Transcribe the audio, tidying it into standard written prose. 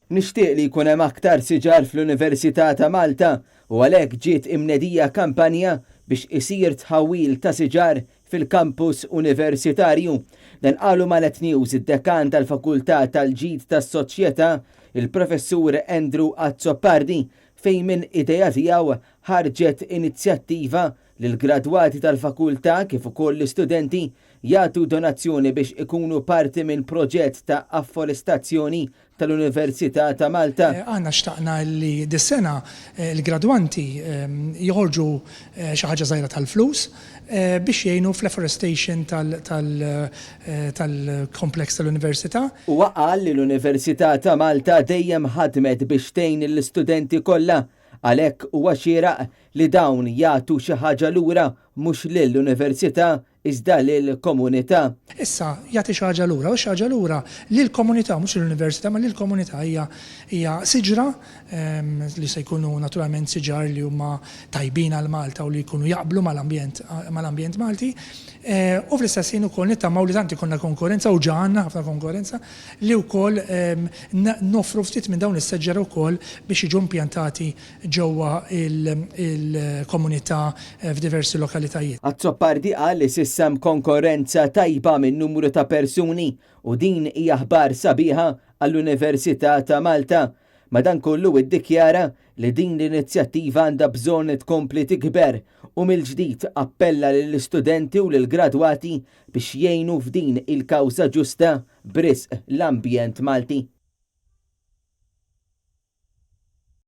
Nixtieq li jkun hemm aktar siġar fl-Università ta' Malta u għalhekk ġiet imnedija kampanja biex isir tħawwil ta' siġar fil-kampus universitarju. Dan qalu ma' Net News id-Dekan tal-Fakultà tal-Ġid tas-Soċjetà, il-Professur Andrew Azzopardi, fejn minn idea tiegħu ħarġet inizjattiva li l-gradwati tal-fakultà kif ukoll l-istudenti jagħtu donazzjoni biex ikunu parti minn proġett ta' afforestazzjoni tal-Università ta' Malta. Aħna xtaqna li dis-sena l-gradwanti joħorġu xi ħaġa żgħira tal-flus biex jgħinu fl-afforestation tal-complex tal-Università. Huwa qal li l-Università ta' Malta dejjem ħadmet biex tgħin lill-istudenti kollha, għalhekk huwa xieraq li dawn jagħtu xi ħaġa lura mhux lill-Università iżda lill-komunità. Issa jagħti xi ħaġa lura, u xi ħaġa lura lill-komunità, mhux lill-università, ma lill-komunità hija hija siġra li se jkunu naturalment siġar li huma tajbin għal Malta u li jkunu jaqblu mal-ambjent mal-ambjent Malti. U fl-istess ħin ukoll nittamaw li tant ikollna konkurrenza u ġa għandna ħafna konkurrenza li wkoll noffru ftit minn dawn is-seġġar ukoll biex jiġu impjantati ġewwa l-komunità f'diversi lokalitajiet. Azzopardi qal li s'issa hemm konkorrenza tajba minn numru ta' persuni u din hija aħbar sabiħa għall-Università ta' Malta. Madankollu iddikjara li din l-inizjattiva għandha bżonn tkompli tikber u mill-ġdid appella lill-istudenti u lill-gradwati biex jgħinu f'din il-kawża ġusta b'risq l-ambjent Malti.